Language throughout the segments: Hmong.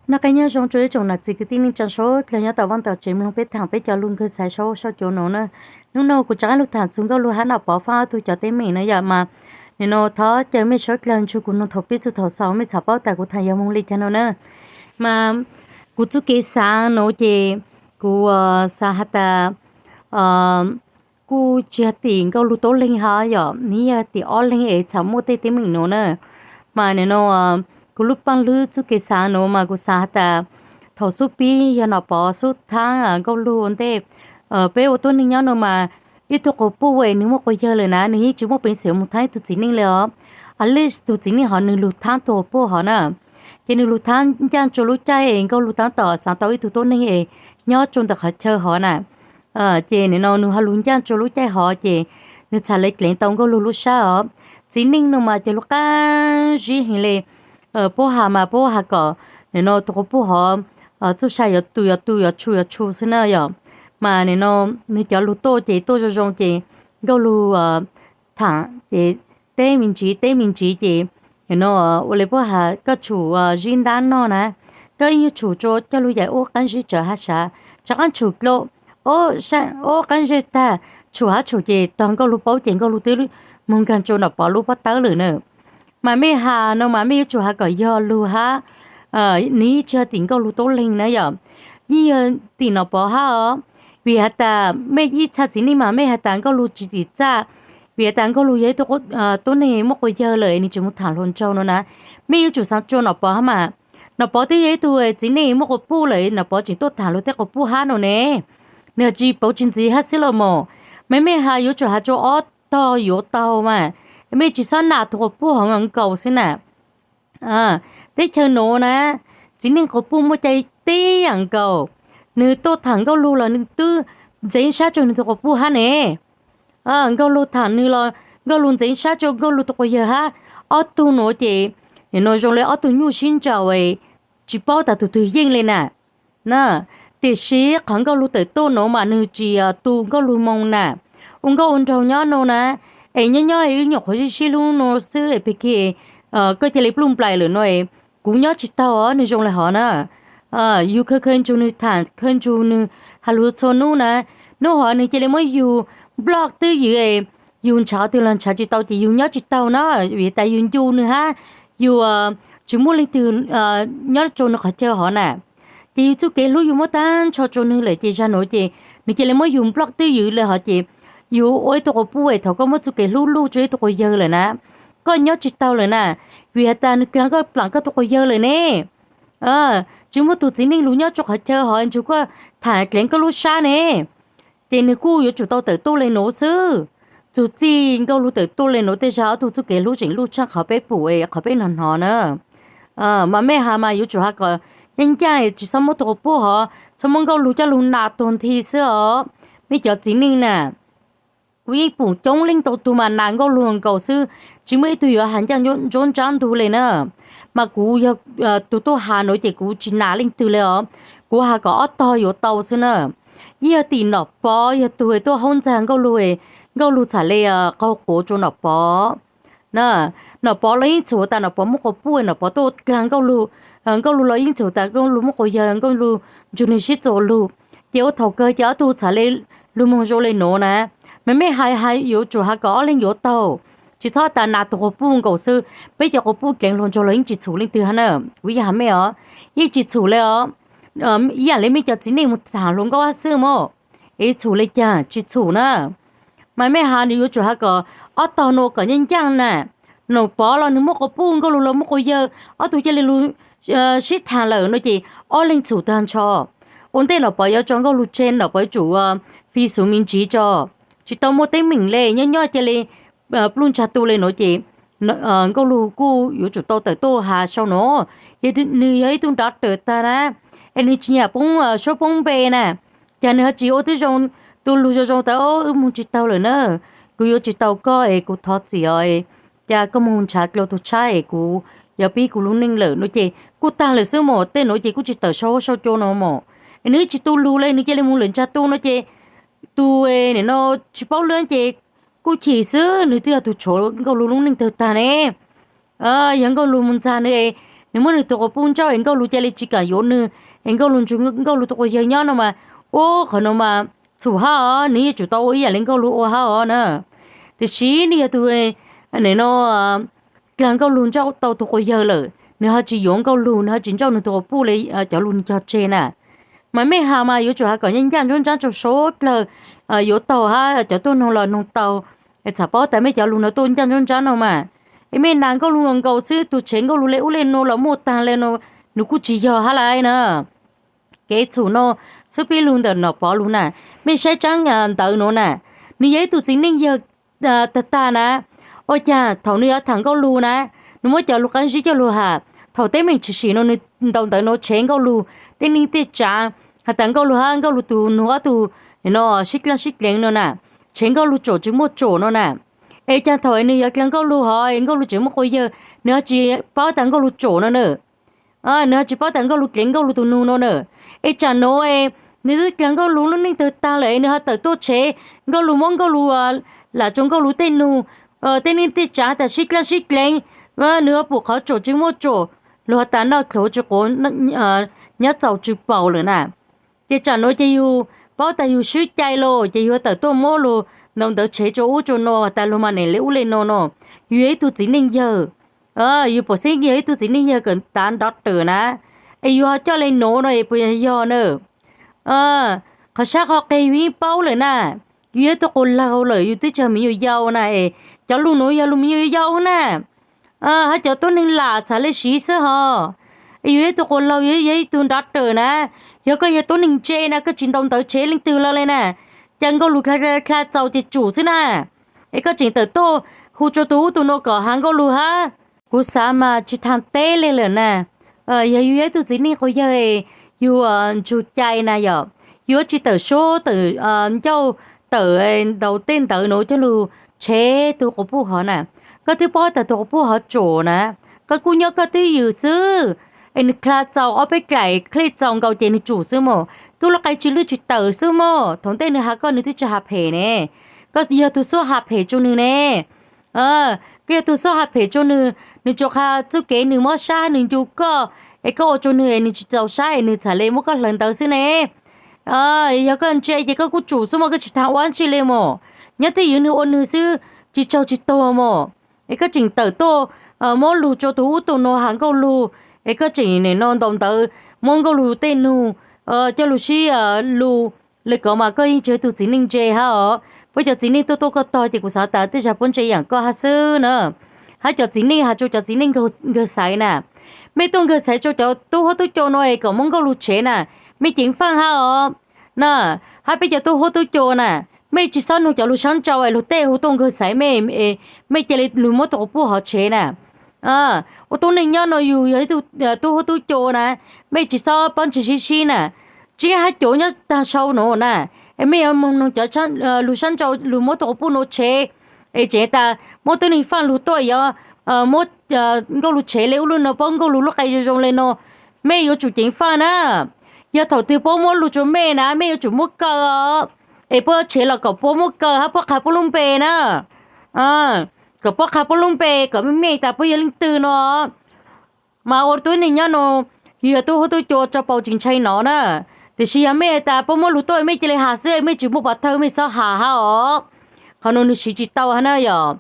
Noj qab nyob zoo rau ib tsoom nam txiv kwv tij neej tsaa sawv dlawg nyob tom vaj tom tsev mloog peb thaam peb cov lug nkawg xaiv sau sau cuav nuav na. Hnub no kuv rov qab lug thaam txug Nkauj Lug hab Nom Pov faaj ob tug cov teeb meem na yom mas, nim no thov caw mej sawv dlawg nrug kuv noog thaum pib txug thaum xaus mej txhad paub tas kuv thaam yog moog le caag no na. Mas kuv txuj kev xaav nuav ces kuv xaav has tas kuj tsi yog tim Nkauj Lug tuab leeg hab yom, nws yog tim ob leeg es txhad muaj tej teeb meem nuav na. Mas nim no kuv lub paaj lub txuj kev xaav nuav mas kuv xaav has tas thaum xub pib yog Nom Pov xub thaab Nkauj Lug ua ntej, peb ua tuab neeg nyob no mas ib tug quas puj es nws muaj quas yawg lawm na nws yeej tsi muaj peev xwm moog thaab ib tug txiv neej le os. At least tug txiv neej hov nws lug thaab tug quas puj hov na. Ces nws lug thaab ncaaj rua lub caij es Nkauj Lug taab tom xaav tau ib tug tuab neeg es nyob rua ntawm qhov chaw hov na. Ces nim no nws ho lug ncaaj rua lub caij hov ces nws txhad le dleev tau Nkauj Lug lub sab os. Txiv neej no mas cov lug qaab zib heev le. Puab has mas puab has kom nim no tug quas puj hov txuj sa yuav tu yuav tu yuav tshu yuav tshu xwb na yom. Mas nim no nws cov lug tuaj ces tuaj zoo zoo ces Nkauj Lug thaam ces teb me ntsiv teb me ntsiv ces nim no ua le puab has koj tshum zib ntab noj na, koj yeej yuav tshum rua coj lug yaim ub qaab zib tsawv hab sav, rov qaab tshum dlua ub qaab zib tag, tshum hab tshum ces tog Nkauj Lug paub ces Nkauj Lug twb moog nkaag rua Nom Pov lub pob tawb lawm na. Mas mej has no mas mej yuav tsum has kom yog lug hab, nws yeej tsi yog tim Nkauj Lug tuab leeg na yom, yeej yog tim Nom Pov hab os. Vim has tas mej ib txha txiv neej mas mej has tas Nkauj Lug tsi txim txaj, vim has tas Nkauj Lug yog ib tug tuab neeg muaj quas yawg lawm nws tsi moog thaam hluas nraug no na. Mej yuav tsum xaav rua Nom Pov hab mas, Nom Pov twb yog ib tug txiv neej muaj quas puj lawm Nom Pov tseem tuaj thaam luag tej quas puj hab no ne, nws tsi pauv tsi ntxiv hab xwb los mas. Mas mej has yuav tsum has rua ob tog yuav taug mas, mej tsi xob nam tug quas puj hov nkaus xwb na. Teb chaws nuav na, txiv neej quas puj muaj cai tib yaam nkaus. Nws tuaj thaam Nkauj Lug los nws twb ntxeev sab rua nws tug quas puj hab ne. Nkauj Lug thaam nws los Nkauj Lug ntxeev sab rua Nkauj Lug tug quas yawg hab. Ob tug nuav ces nim no zoo le ob tug nyuj sib nraus, tsi paub tas tug twg yeej le na. Na, tiam sis qhov Nkauj Lug tawm tuaj nuav mas nws tsi tu Nkauj Lug moo na. Ua nkauj ua nraug nyob no na, es nyob nyob wb nyuam qhuav sib sib hlub no xwb pig kig, koj cia li pluj nplaim lawm no, kuv nyob tsi taug os, nws zoo le hov na. Yug khaws khaws ntsug nws thaam khaws ntsug nws has lug txhua nub na, nub hov nws cia li muab yug block twb ywm, yug ntshaw twg los ntshaw tsi tau ces yug nyob tsi taug na, vim tas yug ncu nws hab, yug tsi muaj leej twg nyob rua nws qhov chaw hov na. Ces yug txuj kev hlub yug muab tag nrho rua nws lawm ces zag nuav ces nws cia li muab yug block twb ywm le hov ces yug ua ib tug quas puj es thaum koj muab txuj kev hlub luj rua ib tug quas yawg lawm na, koj nyob tsi taug lawm na, vim has tas nws dlaag koj plaam koj tug quas yawg lawm ne. Tsi muaj tug txiv neej lug nyob rua qhov chaw hov ntsug koj thaam dleev koj lub sab ne. Ces nws kuj yuav tsum tau tawm tuaj le nuav xwb. Txug txij Nkauj Lug tawm tuaj le nuav tej zag ob tug txuj kev hlub tseem luj tshaaj qhov peb pum es qhov peb hnov hnov na. Mas mej has mas yuav tsum has kom ncaaj ncaaj tsi xob muab tug quas puj hov, txhob muab Nkauj Lug coj lug nas tuag nthi xwb os. Mej cov txiv neej na, kuv yeej pum coob leej tau tug mas nas Nkauj Lug nkaus xwb, tsi muaj ib tug yuav has ncaaj ntsob ntsab ntug le na. Mas kuv yog tug tuaj has nuav ces kuv tsi nas leej twg le os, kuv has kom ob tog yuav tau xwb na. Yeej yog tim Nom Pov yog tug tuaj haub ntxag Nkauj Lug, Nkauj Lug txham le qaug quav rua Nom Pov. Nom Pov los yeej txhum tas Nom Pov muaj quas puj, Nom Pov tuaj dlaag Nkauj Lug, Nkauj Lug los yeej txhum tas Nkauj Lug muaj quas yawg, Nkauj Lug nrug nws sib txuas lug, ces ua thaum kawg ces ob tug txham le lug moog zoo le nuav na. Mas mej has yuav tsum has kom ob leeg yuav taug, tsi txhob tas nas tug quas puj nkaus xwb. Peb cov quas puj dleev hluas nraug los yeej tsi txhum leej twg hab na. Kuv yeej has mej os, yeej tsi txhum le os. Ib yaam le mej cov txiv neej moog thaam hluas nkauj hab xwb mog, es txhum le caag tsi txhum na. Mas mej has nws yuav tsum has kom ob tog nuav kom ncaaj ncaaj na. Nom Pov los nws muaj quas puj, Nkauj Lug los muaj quas yawg, ob tug cia li lug sib thaam lawm no ces ob leeg txhum taag nrho. Ua ntej Nom Pov yuav tso Nkauj Lug tseg, Nom Pov yuav tsum fi xuv me ntsiv tso, tsi tau muaj teeb meem le, nyob nyob cia li pluj ntsag tu le nuav ces Nkauj Lug kuj yuav tsum tau tawm tuaj has sau nuav. Yog nws yog ib tug nrov rawv tag na, es nws tsi nyiam poob suab poob npe na, cas nws ho tsi ua tib zoo tu lug zoo zoo tas wb moog tsi taug lawm na, kuv yuav tsi tau koj es kuv thov txim os, cas koj moog nrhav dlua tug tshab es kuv yuav pib kuv lub neej lawm no ces kuj taag lawm xwb mas. Tej nuav ces kuj tsi tawm sau sau cua no mas, es nws tsi tu lug le nws cia li moog lawm ntsag tu no ces tus nim no tsi paub lwm ces kuj chim xwb, nws twb yog tug tshuav Nkauj Lug lub neej tawg tag ne. Yog Nkauj Lug moog ntxag nws es nws muab nws tus quas puj ntsauj es Nkauj Lug cia li tsis kam yuav nws, es Nkauj Lug ntsug Nkauj Lug tus quas yawg nyob no mas, ua qhov no mas txhum hab os, nws yeej tsum tau ua ib yam li Nkauj Lug ua hab os na. Tiam sis nws yog tus, nim no, dlag Nkauj Lug ntsauj tau tus quas yawg lawm, nws ho tsis yuav Nkauj Lug, nws ho tsis ntsauj nws tus quas puj li cov lug nws cog tseg na. Mas mej has mas yuav tsum has kom ncaj ncaj nruab nrab rau suav dlawg yuav taug hab cov tuaj noog los noog tau. Txham paub tas mej cov lug no tuaj ncaj nruab nrab no mas, es mej nas Nkauj Lug nkaus nkaus xwb, tus tshev Nkauj Lug le ub le nuav los muaj taag le no, nws kuj tsis yog hab lais na. Kev txhum no xub pib lug ntawm Nom Pov lug na. Mej saib tsaab ntawv nuav na, nws yog ib tug txiv neej yawg tag tag na. Ua caag thaum nws yuav tham Nkauj Lug na, nws muab cov lug qaab zib coj lug has, thaum teeb meem tshwm sim no nws ntaus ntawv nuav tshev Nkauj Lug tej neej tej tsav, has tas Nkauj Lug hab Nkauj Lug tus nug ob tug no sib dlaab sib dleev no na, tshev Nkauj Lug tsom tsis muaj tsom no na. Es caag thaum nws yuav dlag Nkauj Lug hov Nkauj Lug tseem muaj quas yawg, nws ho tsis paub tas Nkauj Lug tsom no na. Nws ho tsis paub tas Nkauj Lug dleev Nkauj Lug tus nug no na. Es tsam nuav nws twb dlag Nkauj Lug lub neej tawg tag lawm es nws ho tawm tuaj tshev Nkauj Lug, muab Nkauj Lug lam rua Nkauj Lug tej nug tej neej tej tsav tas sib dlaab sib dleev, nws ho pum qhov tsom tsis muaj tsom, luag tas noj dlhuav tsis quav, nyob txaus tsis paus lawm na. Ces tsam nuav ces yug paub tas yug swb cai lawm ces yug tawm tuaj muab lug ntaus ntawv tshev rua ub rua no tas lug mas nim le ub le no no. Yug yog ib tug txiv neej yawg, yug pum xeeb yog ib tug txiv neej yawg kawm tav nrov rawm na, es yug ho coj le nuav no es puas yog yog na? Qhov sab qhov qeg yug yeej paub lawm na, yug yog ib tug quas laug lawm, yug twb tsis yog miv nyuas yau na, es cov lug nuav yog lug miv nyuas yau na. Hab cov tuab neeg lam txham le siv xwb hos. Es yug yog ib tug quas laug, yug yog ib tug nrov rawm na, yog koj yog tuab neeg ntse na koj tsis ntaus ntawv tshev leej twg los le na, cas Nkauj Lug dlha txaus ces tsum xwb na. Es koj tseem tawm tuaj hu rua tus ub tus nuav kom has Nkauj Lug hab. Kuv xav mas tsis thaam teb le lawm na. Yog yug yog ib tug txiv neej quas yawg, yug ntsug cai na yom, yug yuav tsis tawm suab tawm ncauj tawm ntaus tej ntawv nuav coj lug tshev tug quas puj hov na. Koj twb paub tas tug quas puj hov tsum na, koj kuj nyob koj twj ywm xwb, es nws dlha txaus ob peb dlaim dlej txaus nkaus ces nws tsum xwb mas, koj lub qai tsis lwj tsis tawm xwb mas, thaum ntej nws has koj nws twb tsis has phem ne, koj yog tug xuab has phem rua nws ne. Koj yog tug xuab has phem rua nws, nws tsuas qha txuj kev nws mob sab nws ncu koj, es koj ua rua nws es nws tsis txaus sab es nws txham le muab koj hlawv ntawd xwb ne. Yog koj ntse ces koj kuj tsum xwb mas koj tsis thaam ua dab tsi le mas. Nyob twj ywm nws ua nws xwb, tsis tsaug tsis tuag mas. Es koj tseem tawm tuaj muab lug rua tus ub tus nuav has Nkauj Lug, es koj tseem nim no ntaus ntawv muab Nkauj Lug tej nug coj lug sib lug le kov mas koj yeej tsis yog ib tug txiv neej ntse hab os. Puab cov txiv neej tuaj tuaj koj tog ces kuv xav tas tej zag puab ntse yaam koj hab xwb na. Hab cov txiv neej has rua cov txiv neej nkawg xaiv na, mej tuaj nkawg xaiv rua cov tub huab tub cua nuav es kom muab Nkauj Lug tshev na, mej ceev faaj hab os. Na, hab peb cov tub huab tub cua na, mej tsis xob nug cov lug sab nrau es lug tej hu tuaj nkawg xaiv mej, mej ca le lug muab tug quas puj hov tshev na. Ua tuab neeg nyob nuav yug yog ib tug tub huab tub cua na, mej tsis xob pob ntseg sib sib na. Tsib hab cuav nyob taag sau nuav na, es mej yuav moog nug cov lug sab nrau lug muab tug quas puj nuav tshev, es tseem tas muab tuab neeg faaj lug tuaj yuav muab Nkauj Lug tshev le ub le nuav paub Nkauj Lug lub qai zoo zoo le nuav. Mej yuav tsum ceev faaj na. Yog thaum twg puab muab lug rua mej na mej yuav tsum muab kaw os, es puab tshev los kom puab muab kaw hab puab qha puab lub npe na. Kom puab qha puab lub npe kom mej meej tas puab yog leej twg no. Mas ua tuab neeg nyob nuav, yug yog tub huab tub cua tso paus tsis ntshai nov na. Tiam sis yog mej tas puab muab lug tuaj mej ca le has xwb, mej tsis muaj pov thawj mej xob has hab os. Qhov nuav nwg siv tsis tau hab na yom.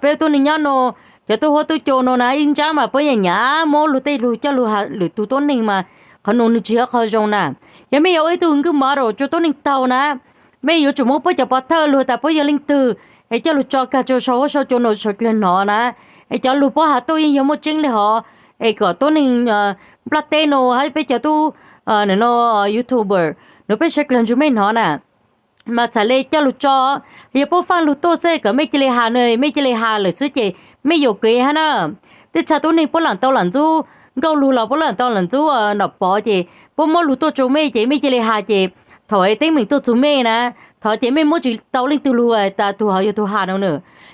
Peb tuab neeg nyob nuav, cov tub huab tub cua nuav na ib ntsab mas puab nyaam nyav muab lug tej lug coj lug has lwm tug tuab neeg mas qhov nuav nwg tsis yog qhov zoo na. Yog mej yuav ua ib tug good model rua tuab neeg taug na, mej yuav tsum muab puab cov pov thawj lug tas puab yog leej twg, es coj lug tso kag rua sau huab sau cua nuav sawv dlawg nov na. Es cov lug puab has tuaj yeej yog muaj tseeb le hov, es kom tuab neeg nplaj teb nuav hab peb cov tub, no, YouTuber nuav peb sawv dlawg ntsug mej nov na. Mas txham le coj lug tso, yog puab faaj lug tuaj xwb kom mej ca le has na, mej ca le has lawm xwb ces mej yuam kev hab na. Tej txha tuab neeg puab laam tau laam ntxub Nkauj Lug los puab laam tau laam ntxub Nom Pov ces puab muab lug tuaj rua mej ces mej ca le has ces thaum teeb meem tuaj txug mej na, thaum ces mej muab tsis tau leej twg lug tas tug hov yog tug has no na.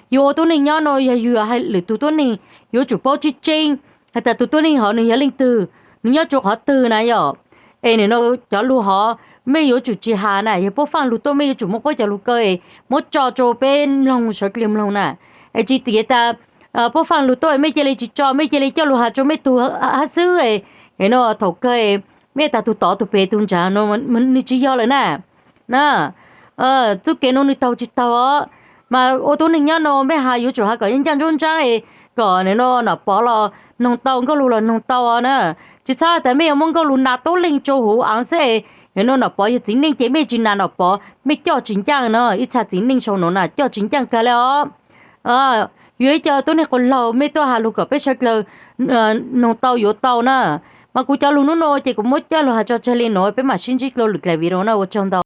Yug ua tuab neeg nyob nuav yog yug lwm tug tuab neeg yuav tsum paub tseeb tseeb has tas tug tuab neeg hov nwg yog leej twg, nwg nyob rua qhov twg na yom. Es nim no cov lug hov mej yuav tsum tsis has na, yog puab faaj lug tuaj mej yuav tsum muab puab cov lug kaw es muab tso rua peb mloog sawv dlawg mloog na. Es tsis tias tas pub faaj lug tuaj, mej cia li tsis tso, mej cia li coj lug has rua mej tug hab xwb. No thaum kawg mej tag tug tod tug pem tug ntsav no, nwg tsis yog lawm na. Na, txuj kev nuav nwg taug tsis taug os. Mas ua tub neeg nyob no mej has yuav tsum has kom ncaj ntsuab ntsaab, kom no Nom Pov los noog tau, Nkauj Lug los noog tau na. Tsis txhob tas mej yuav muab Nkauj Lug nas tub leeg rua huv aav xwb. No Nom Pov yog txiv neej ces mej tsis nas Nom Pov, mej coj tsis ncaaj no. Ib txha txiv neej sau nuav na coj tsis ncaaj kag le os. Yuav ib co tub neeg quas laug mej tuaj has lug kom peb sawv dlawg noog tau yuav tau na. Mas kuv cov lug nub nua ces kuv muab coj lug has tso tsawg le nuav, peb mam sib ntsib dlua lwm dlai video na, ua tsaug ntau.